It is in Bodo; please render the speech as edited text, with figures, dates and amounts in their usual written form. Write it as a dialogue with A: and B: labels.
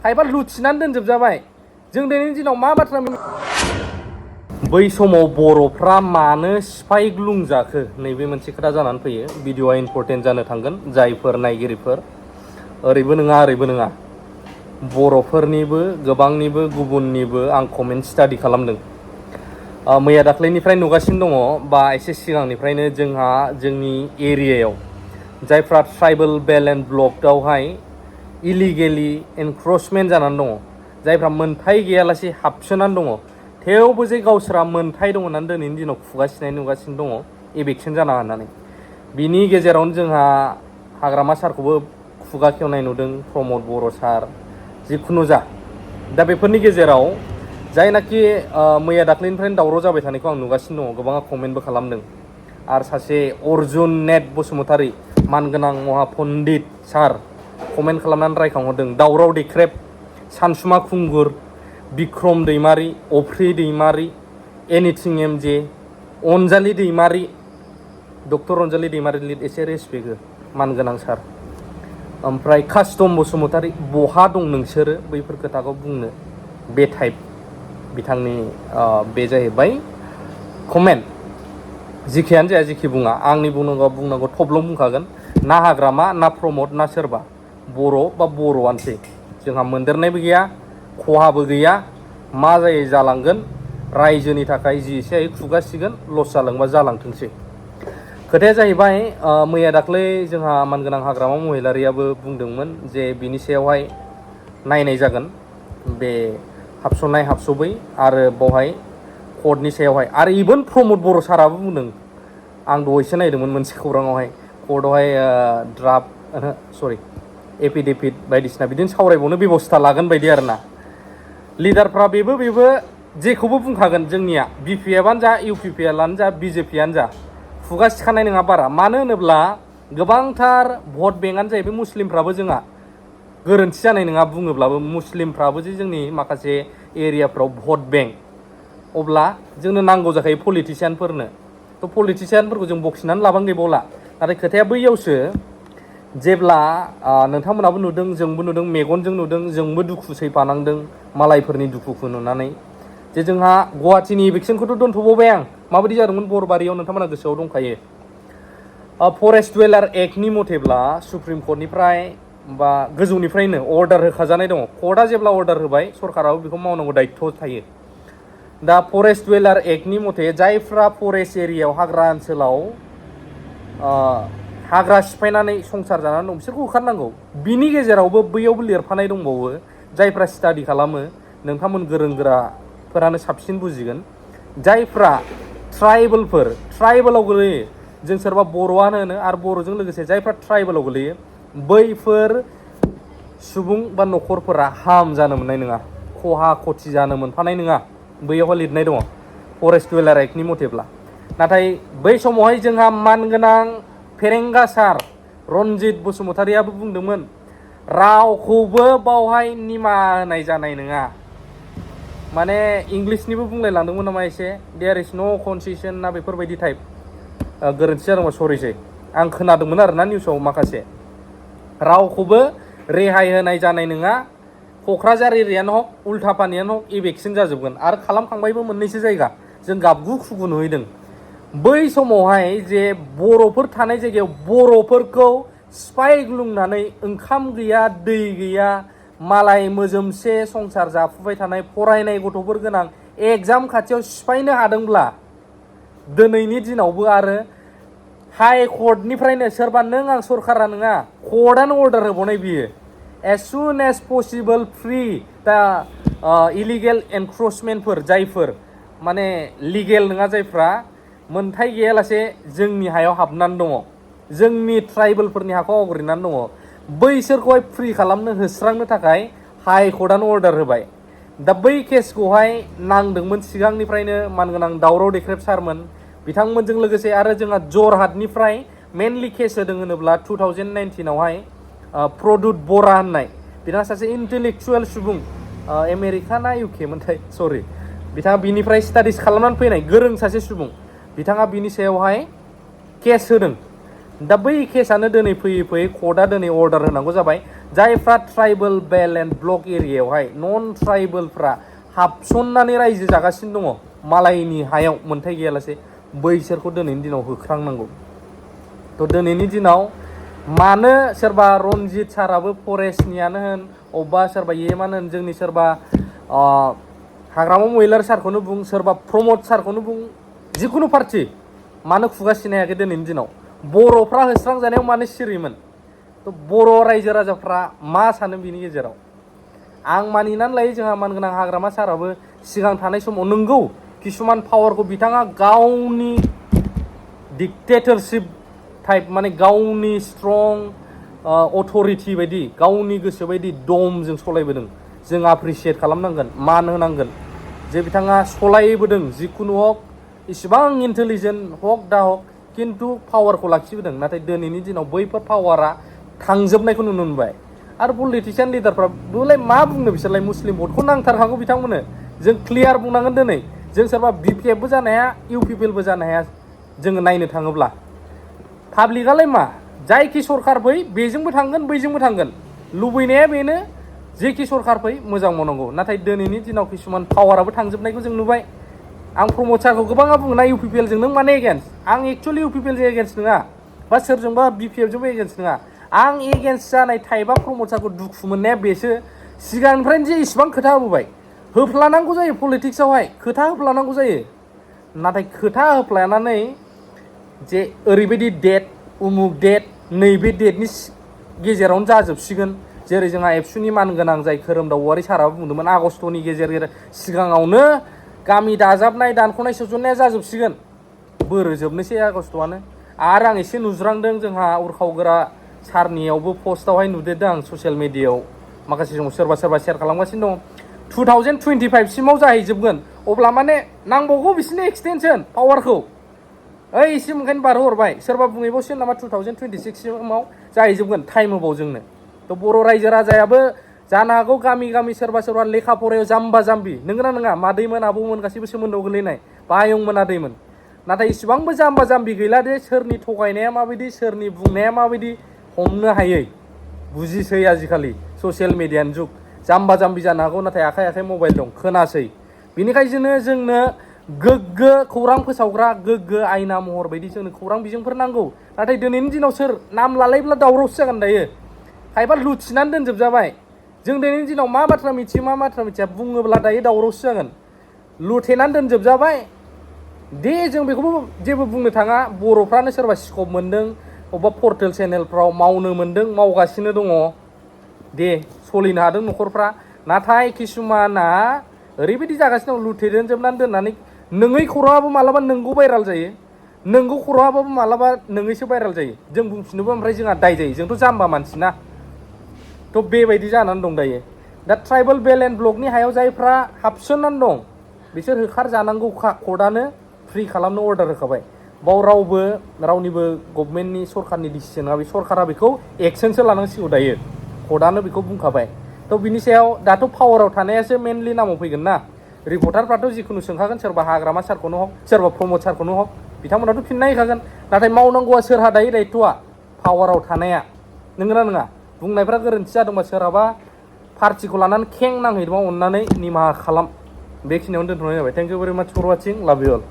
A: खायफा लुथिनानै दोनजोबजाबाय जों दिनैनि दिनाव मा बाथ्रा बै समाव बर'फ्रा मानो सिफाय ग्लुंजाखो नैबे मोनसे खोथा जानानै फैयो भिडिअआ इम्परटेन्ट जानो थांगोन जायफोर नायगिरिफोर ओरैबो नङा ओरैबो नङा बर'फोरनिबो गोबांनिबो गुबुननिबो आं कमेन्ट स्टाडि खालामदों मैया दाख्लैनिफ्राय नुगासिनो दङ बा एसे सिगांनिफ्रायनो जोंहा जोंनि एरियायाव जायफ्रा ट्राइबेल बेल्ट एन्ड ब्लकआवहाय इलिगेलि एनक्रचमेन्ट जानानै दङ जायफ्रा मोनथाय गैयालासे हाबसोनानै दङ थेवबो जे गावसोरा मोनथाय दङ होननानै दिनैनि दिनाव खुगा सिनाय नुगासिनो दङ एभिक्सन जानाङा होननानै बिनि गेजेरावनो जोंहा हाग्रामा सारखौबो खुगा खेवनाय नुदों प्रमद बर' सार जिखुनु जा दा बेफोरनि गेजेराव जायनाखि मैया दाख्लैनिफ्रायनो दावराव जाबाय थानायखौ आं नुगासिनो दङ गोबाङा कमेन्टबो खालामदों आरो सासे अर्जुन नेट बसुमतारी मानगोनां महापन्डित सार कमेन्ट खालामनानै रायखांहरदों दावराव देख्रेब सानसुमा खुंगुर बिक्रम दैमारी अफ्रि दैमारी एनिथिं एमजे अनजालि दैमारी डक्टर अनजालि दैमारी लिड एसे रेसपेक्ट हो मानगोनां सार ओमफ्राय कास्टम बसुमतारी बहा दं नोंसोरो बैफोर खोथाखौ बुंनो बे टाइप बिथांनि बे जाहैबाय कमेन्ट जिखियानो जाया जिखि बुङा आंनि बुंनांगौ थब्लं बुंखागोन ना हाग्रामा ना प्रमद ना सोरबा बर' बा बर'आनोसै जोंहा मोनदेरनायबो गैया खहाबो गैया मा जायो जालांगोन रायजोनि थाखाय जि एसे खुगासिगोन लस जालांबा जालांथोंसै खोथाया जाहैबाय मैया दाख्लै जोंहा मानगोनां हाग्रामा महिलारियाबो बुंदोंमोन जे बिनि सायावहाय नायनाय जागोन बे हाबस'नाय हाबस'बै आरो बावहाय कर्टनि सायावहाय आरो इभेन प्रमद बर' साराबो बुंदों आं दहायसो नायदोंमोन मोनसे खौराङावहाय कर्टआवहाय एफिडेभिट बायदिसिना बिदिनो सावरायबावनो बेबस्था लागोन बायदि आरोना लिडारफ्रा बेबो जेखौबो बुंखागोन जोंनिया बिपिएफआनो जा इउपिपिएलआनो जा बिजेपिआनो जा खुगा सिखानाय नङा बारा मानो होनोब्ला गोबांथार भट बेंकआनो जाहैबाय मुस्लिमफ्राबो जोंहा गोरोन्थि जानाय नङा बुङोब्लाबो मुस्लिमफ्राबो जे जोंनि माखासे एरियाफ्राव भट बेंक अब्ला जोंनो नांगौ जाखायो पलिटिसियानफोरनो थ' पलिटिसियानफोरखौ जों बखिनानै लाबानो गैबावला नाथाय खोथाया बैयावसो जेब्ला नोंथांमोनाबो नुदों जोंबो नुदों मेगनजों नुदों जोंबो दुखु सैफानांदों मालायफोरनि दुखुखौ नुनानै जे जोंहा गुवाहाटीनि इभिक्सनखौथ' दोनथ'बावबाय आं माबायदि जादोंमोन बरबारियाव नोंथांमोना गोसोआव दंखायो फरेस्ट डुवेलार एक्टनि मथेब्ला सुप्रिम कर्टनिफ्राय बा गोजौनिफ्रायनो अर्डार होखाजानाय दङ कर्टआ जेब्ला अर्डार होबाय सरकाराबो बेखौ मावनांगौ दायित्व थायो दा फरेस्ट डुवेलार एक्टनि मथे जायफ्रा फरेस्ट एरियायाव हाग्रा ओनसोलाव हाग्रा सिफायनानै संसार जानानै दं बिसोरखौ होखारनांगौ बिनि गेजेरावबो बैयावबो लिरफानाय दंबावो जायफ्रा स्टाडि खालामो नोंथांमोन गोरों गोराफोरानो साबसिन बुजिगोन जायफ्रा ट्राइबेलाव गोलैयो जों सोरबा बर'आनो होनो आरो बर'जों लोगोसे जायफ्रा ट्राइबेलाव गोलैयो बैफोर सुबुं बा न'खरफोरा हार्म जानो मोननाय नङा खहा खथि जानो मोनफानाय नङा बैयावहाय लिरनाय दङ फरेस्ट डुवेलार एक्टनि मथेब्ला नाथाय बै समावहाय जोंहा मानगोनां फेरेंगा सार रनजित बसुमतारियाबो बुंदोंमोन रावखौबो बावहाय निमाहा होनाय जानाय नङा माने इंलिसनिबो बुंलायलांदोंमोन नामा एसे देयार इज नो कनसेसन ना बेफोरबायदि टाइप गोरोन्थि जादोंबा सरिसै आं खोनादोंमोन आरोना निउसाव माखासे रावखौबो रेहाय होनाय जानाय नङा क'क्राझार एरियानो हक उल्थापानियानो हक इभेक्सन जाजोबगोन आरो खालामखांबायबो मोननैसो जायगा जों गाबगु खुगु नुहैदों बै समावहाय जे बर'फोर थानाय जायगायाव बर'फोरखौ सिफाय ग्लुंनानै ओंखाम गैया दै गैया मालाय मोजोमसे संसार जाफुबाय थानाय फरायनाय गथ'फोर गोनां एगजाम खाथियाव सिफायनो हादोंब्ला दिनैनि दिनावबो आरो हाइ कर्टनिफ्रायनो सोरबा नों आं सरकारा नङा कर्टआनो अर्डार होबावनाय बियो as soon as possible free दा इलिगेल एनक्रचमेन्टफोर जायफोर माने लिगेल नङा जायफ्रा मोनथाय गैयालासे जोंनि हायाव हाबनानै दङ जोंनि ट्राइबेलफोरनि हाखौ आवग्रिनानै दङ बैसोरखौहाय फ्रि खालामनो होस्रांनो थाखाय हाइ कर्टआनो अर्डार होबाय दा बै केसखौहाय नांदोंमोन सिगांनिफ्रायनो मानगोनां दावराव देख्रेब सारमोन बिथांमोनजों लोगोसे आरो जोंहा जरहाटनिफ्राय मेनलि केस होदों होनोब्ला 2019आवहाय प्रदुत बरा होननाय बिथाङा सासे इन्टेलेक्चुवेल सुबुं आमेरिका ना इउके मोनथाय सरि बिथाङा बिनिफ्राय स्टाडिस खालामनानै फैनाय गोरों सासे सुबुं बिथाङा बिनि सायावहाय केस होदों दा बै केसानो दिनै फैयै कर्टआ दिनै अर्डार होनांगौ जाबाय जायफ्रा ट्राइबल बेल्ट एन्ड ब्लक एरियायावहाय नन ट्राइबलफ्रा हाबसननानै रायजो जागासिनो दङ मालायनि हायाव मोन्थाय गैयालासे बैसोरखौ दिनैनि दिनाव होख्रांनांगौ। थ' दिनैनि दिनाव मानो सोरबा रनजित साराबो फरेस्टनियानो होन अबेबा सोरबा येमान होन जोंनि सोरबा हाग्रामा महिलार सारखौनो बुं सोरबा प्रमद सारखौनो बुं जिखुनु पार्टि मानो खुगा सिनाय हायाखै दिनैनि दिनाव बर'फ्रा होस्रांजानायाव मानो सिरिमोन। थ' बर' रायजो राजाफ्रा मा सानो बिनि गेजेराव आं मानिनानै लायो जोंहा मानगोनां हाग्रामा साराबो सिगां थानाय समाव नंगौ किसुमान पावारखौ बिथाङा गावनि डिक्टेटरशिप टाइप माने गावनि स्ट्रं अथरिटि बायदि गावनि गोसो बायदि दमजों सलायबोदों जों एप्रिसिएट खालामनांगोन मान होनांगोन जे बिथाङा सलायबोदों जिखुनु हक इसिबां इन्टेलिजेन्ट हक दा हक खिन्थु पावारखौ लाखिबोदों। नाथाय दिनैनि दिनाव बैफोर पावारा थांजोबनायखौ नुनो मोनबाय आरो पलिटिसियान लिडारफ्राबोलाय मा बुंनो बिसोरलाय मुस्लिम भटखौ नांथारखागौ बिथांमोननो जों क्लियार बुंनांगोन दिनै जों सोरबा बिपिएफबो जानो हाया इउपिपिएलबो जानो हाया जोङो नायनो थाङोब्ला पाब्लिकआलाय मा जायखि सरकार फै बेजोंबो थांगोन बैजोंबो थांगोन लुबैनाया बेनो जेखि सरकार फै मोजां मावनांगौ। नाथाय दिनैनि दिनाव किसुमान पावाराबो थांजोबनायखौ जों नुबाय। आं प्रमद सारखौ गोबाङा बुङो ना इउपिपिएलजों नों माने एगेन्स्ट आं एक्चुवेलि इउपिपिएलजों एगेन्स्ट नङा बा सोरजोंबा बिपिएफजोंबो एगेन्स्ट नङा आं एगेन्स्ट जानाय टाइपआ प्रमद सारखौ दुखु मोननाया बेसो सिगांनिफ्रायनो जे इसिबां खोथा होबोबाय होफ्लानांगौ जायो पलिटिक्सआवहाय खोथा होफ्लानांगौ जायो नाथाय खोथा होफ्लानानै जे ओरैबायदि डेट उमुक डेट नैबे डेटनि गेजेरावनो जाजोबसिगोन जेरै जोंहा एबसुनि मानगोनां जाय खोरोमदाव औवारि साराबो बुंदोंमोन आगस्टनि गेजेर सिगाङावनो गामि दाजाबनाय दानख'नाय सोसननाया जाजोबसिगोन बोरोजोबनोसै आगस्टआनो आरो आं एसे नुज्रांदों जोंहा उरखावगोरा सारनियावबो पस्टआवहाय नुदेरदों आं ससियेल मिडियायाव माखासे समाव सोरबा सोरबा शेयार खालामगासिनो दं 2025 सिमाव जाहैजोबगोन अब्ला माने नांबावगौ बिसोरनो एक्सटेनसन पावारखौ ओइ एसे ओंखायनो बारहोहरबाय सोरबा बुंहैबावसिगोन नामा 2026 सिमाव जाहैजोबगोन टाइम होबाव जोंनो। थ' बर' रायजो राजायाबो जानो हागौ गामि गामि सोरबा सोरबा लेखा फरायाव जाम्बा जाम्बि नंगौना नङा मादैमोन आबौमोन गासैबो सोमोन्दोआव गोलैनाय बायंमोन आदैमोन नाथाय इसिबांबो जाम्बा जाम्बि गैला दे सोरनि थगायनाया माबायदि सोरनि बुंनाया माबायदि हमनो हायै बुजिसै आजिखालि ससियेल मिडियानि जुग जाम्बा जाम्बि जानो हागौ नाथाय आखाइ आखाइ मबाइल दं खोनासै बिनिखायनो जोंनो गोग्गो खौरां फोसावग्रा गोग्गो आयना महर बायदि जोंनो खौरां बिजोंफोर नांगौ। नाथाय दिनैनि दिनाव सोर नाम लालायब्ला दावरावसो जागोन दायो खायफा लुथिनानै दोनजोबजाबाय जों दिनैनि दिनाव मा बाथ्रा मिथियो मा बाथ्रा मिथिया बुङोब्ला दायो दावरावसो जागोन लुथेनानै दोनजोबजाबाय दे जों बेखौबो जेबो बुंनो थाङा बर'फ्रानो सोरबा स्कप मोन्दों अबेबा पर्टेल चेनेलफ्राव मावनो मोन्दों मावगासिनो दङ दे सलिनो हादों न'खरफ्रा नाथाय किसुमाना ओरैबायदि जागासिनो दं लुथेजोबनानै दोननानै नोङै खौराङाबो मालाबा नोंगौ भाइराल जायो नोंगौ खौराङाबो मालाबा नोङैसो भाइराल जायो जों बुंफिनोबो ओमफ्राय जोंहा दाय जायो जोंथ' जाम्बा मानसि ना। थ' बेबायदि जानानै दं दायो दा ट्राइबेल बेल्ट एन्ड ब्लकनि हायाव जायफ्रा हाबसननानै दं बिसोर होखारजानांगौखा कर्टआनो फ्रि खालामनो अर्डार होखाबाय बाव रावनिबो गभर्नमेन्टनि सरकारनि डिसिसन नङा बे सरकारा बेखौ एक्सनसो लानांसिगौ दायो कर्टआनो बेखौ बुंखाबाय। थ' बिनि सायाव दाथ' पावाराव थानायासो मेनलि नामाव फैगोन ना रिपर्टारफ्राथ' जिखुनु सोंखागोन सोरबा हाग्रामा सारखौनो हक सोरबा प्रमद सारखौनो हक बिथांमोनाथ' फिननाय होखागोन नाथाय मावनांगौआ सोरहा दायो दायथ'आ पावाराव थानाया नंगौना नङा बुंनायफ्रा गोरोन्थि जादोंबा सोरहाबा पार्टिखौ लानानै खें नांहैदोंबा अननानै निमाहा खालाम बेखिनियावनो दोनथ'नाय जाबाय। थेंक इउ भेरि माच फर वाचिं लाभ इउ अल।